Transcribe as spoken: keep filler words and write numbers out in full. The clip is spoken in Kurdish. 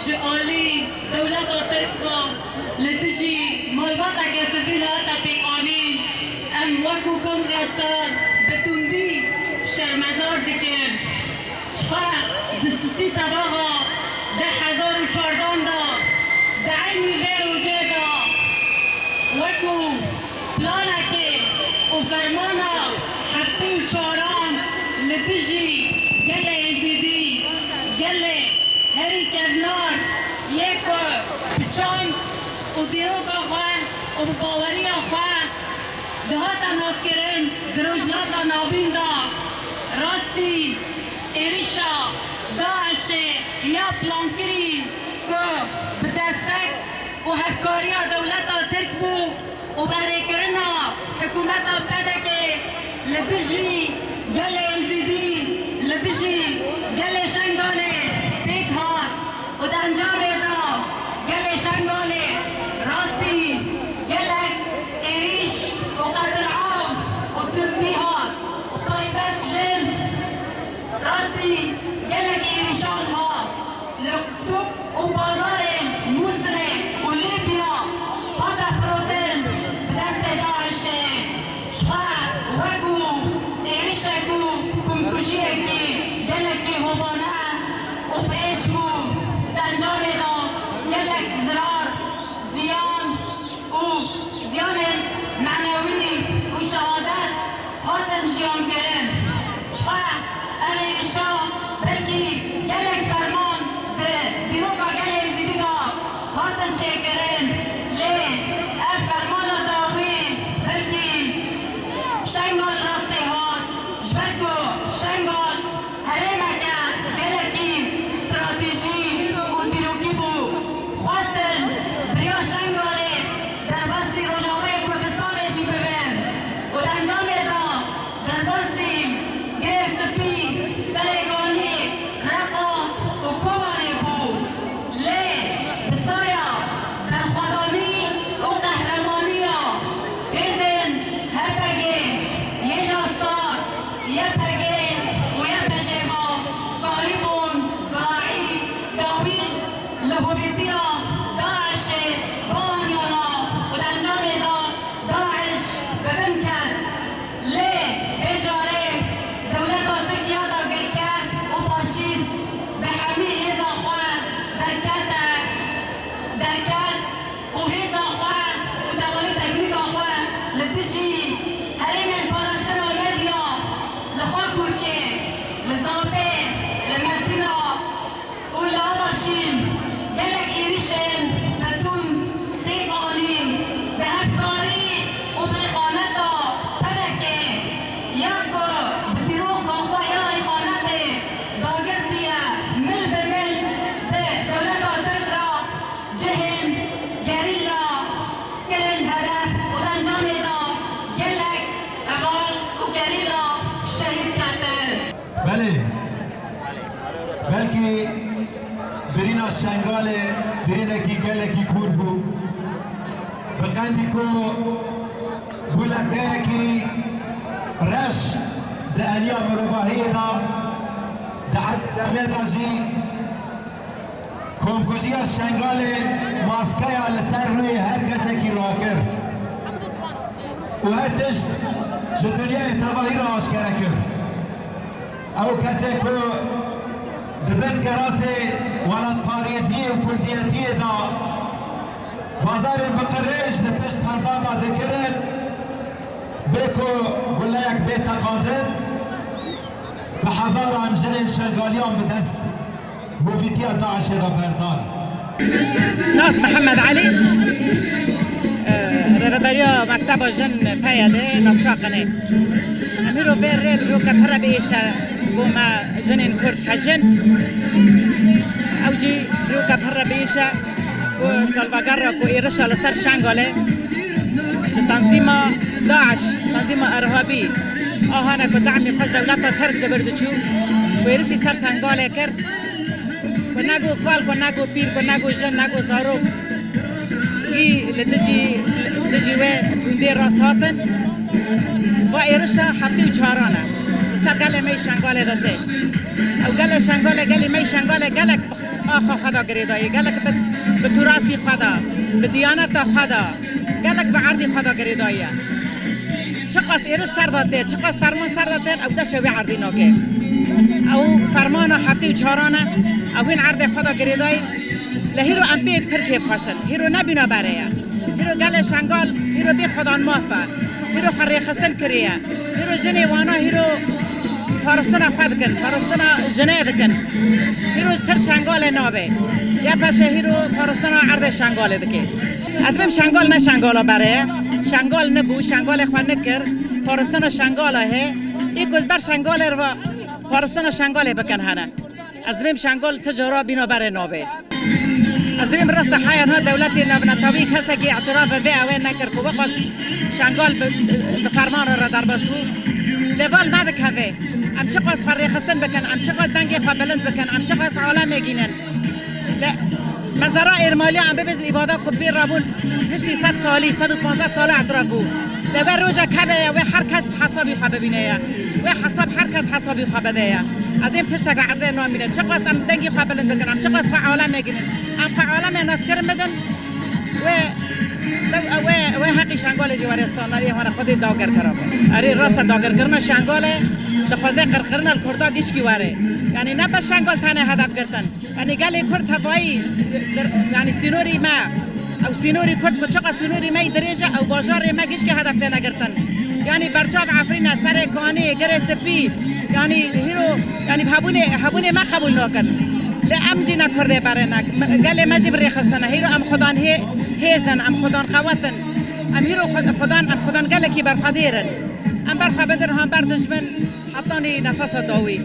Ji alî dewleta Tirk ve li dijî malbateke sivîl hate pêkanîn, em wekû komrestar bi tundî şermezar dikin. Ji xwe di sisî tebaxa du hezar û çardan de di eynî vê rojê de wekû planekê û fermana heftê û çaran li dijî gelê Êzidî, gelê herî kevnar yê ku bi çand û dîroka xwe û bi baweriya xwe dihate naskirin di Rojhilata Navîn de, rastî êrîşa DAIŞê ya plankirî ku bi destek û hevkariya dewleta Tirk bû û berêkirina hikûmeta PDKê li dijî gelê Êzidî, li dijî gelê Şengalê pêk hat û di encamê de gelê Şengalê rastî gelek êrîş û qetilam û tundî hat û taybet jin rastî gelek êrîşan hat. Li sûk û bazarên Mûsilê û Lîbya hate firotin bi destê DAIŞê. Ji xwe wekû êrişek û komkujiyekî gelekî hovane û pêş bû. Di encamê de gelek zirar, ziyan û ziyanên manewî û şehadet hatin jiyankirin. Ji xwe ev êrişa belkî gelek ferman di dîroka gelê Êzidî de hatin çêkirin, lê ev fermana dawî belkî Şengal rastê hat, ji ber ku Şengal herêmeke gelekî stratejî û dîrokî bû. Xwestin bi riya Şengalê derbasî Rojavayê Kurdistanê jî bibin û di encamê de derbasî Girê Spî, Serêkanî, Reqa û Kobanê bû. Lê bi saya berxwedanî û qehremanîya hêzên HPG'ê, YJA Star, YPG'ê û YPJ'ê ve karîbûn, karî, dawî li hovîtiya DAIŞ'ê bianiyana û di encamê de DAIŞ bi bin ket. Lê vê carê dewleta Tirk ya dagirker û faşîst bi hemî hêza xwe derkete, derket û hêza xwe û tewarê teknîka xwe li dijî herêmên parastina Medya li Xakurkê, li Zapê, li Metîna, û li Avaşîn gelek êrîşên bi tund pêk anîn, bi hevkarî û bi îxaneta PDK'ê ya ku bi dîroka xwe ya îxanetê dagirtiye mil bi mil bi dewleta Tirk re cihên gerîla kirin hedef û di encamê de gelek heval û gerîla şehîd ketin. Belê, belkî birîna Şengalê birînekî gelekî kûr bû. Bi qendî ku bû lekeyekî reş di eniya mirovahiyê de, di erdê demê de jî Komkujiya Şengalê maskeya li ser rûyê her kesekî rakir û her tişt ji dinyayê tevahî re aşkere kir. Ew kesê ku di bin kerasê welatparêziyê û kurdiyetiyê de bazarên bi qirêj di pişt perda de dikirin, bê ku guleyek bê teqandin, bi hezaran jinên Şengaliyan bi dest hovîtiya DAIŞ'ê re berdan. Nas Mihemed Elî, e, rêveberiya Mekteba Jin PYD'ê navçeya Qinê. Em îro vê rê bi rûke pir re biêşe bo me jinên Kurd ke jin. Ew jî rûke pir re biêşe ku salvegera ku êrişa li ser Şengalê ji tanzîma DAIŞ, tanzîma irhabî, a hane ku demê xwe ji dewleta Tirk dibir diçû, ku êrişî ser Şengalê kir. Ku ne ku kal, ku ne ku pîr, ku ne ku jin, ne ku zarok, kî li dijî, li dijî wê tundê rast hatin. Va êrişa heftê û çaran e. Li ser gelê me yê Şengalê de tê. Ew gelê Şengalê, gelê me yê Şengalê gelek Xwe, xwe da girêdayî, gelek bi, bi turasî xwe da, bi diyaneta xwe da, gelek bi erdî xwe da girêdayî ye. Çiqas êrîş ser de tê, çiqas ferman ser de tên, ew deşe wê erdî nake. Ew fermana heftê û çaran e, ew hîn erdê xwe da girêdayî. Lê hîro em pê pir kêfxweş in. Hîro ne bîna berê ye. Hîro gelê Şengal, hîro bê xwedan maf e. Hîro xwe rêxistin kiriye. Hîro jinê wana hîro parastina xwe dikin, parastina jinê dikin. Hîro ji tir Şengalê nabe. Ya paşê hîro parastina erdê Şengalê dike. Ez dibêm Şengal ne Şengala berê ye. Şengal nebû, Şengalê xwe nekir. Parastina Şengala hê. Ê ku ji ber Şengalê re ve parastina Şengalê bikin hene. Ez dibêm Şengal ti cara bîna berê nabe. Ez dibêm rasta heya niha dewletê navnetewî kesekî îtiraf bi vê ewê nekir ku weqas Şengal bi, bi ferman re, re derbas bû. Lê val me dikeve. Em çiqas xwe rêxistin bikin, em çiqas dengê xwe bilind bikin, em çiqas alemê gînin. Lê mezara Êrmaliya em bibêjin îbada ku pê rabûn piştî sed salî, sed û panzdeh sala îtiraf bû. Lê wê roja keve ye, wê her kes hesabî xwe bibîne ye. Wê hesab her kes hesabî xwe bide ye. Edêm tiştek li erdê namîne. Çiqas em dengî xwe bilind bikin, em çiqas xwe alemê gînin. Em xwe alemê naskirin bidin. Wê, wê, wê heqî Şengalê jî were standarê hane Xwedê dagir kira. Erê rast e dagirkirina Şengalê dixwaze qirkirina li Kurda gişkî were. Yanî ne be Şengal tenê hedef girtin. Yanî gelê Kurd tevayî, yanî sînorî me, ew sînorî Kurd ku çiqa sînorî me yî dirêj e, ew bajarê me gişkê hedef têne girtin. Yanî berçav Efrîn e, serê Kanî, Girê Spî, yanî hîro, yanî hebûnê, hebûnê me qebûl nakin. Lê em jî ne Kurdê berê ne, me, gelê me jî bi rêxistin e. Hîro em xudan hê-, hêz in, em xudan qewet in. Em hîro xud-, xudan, em xudan gelekî berxwedêr in. Em berxwe bidin hember dijmin hetanî nefesa dawî.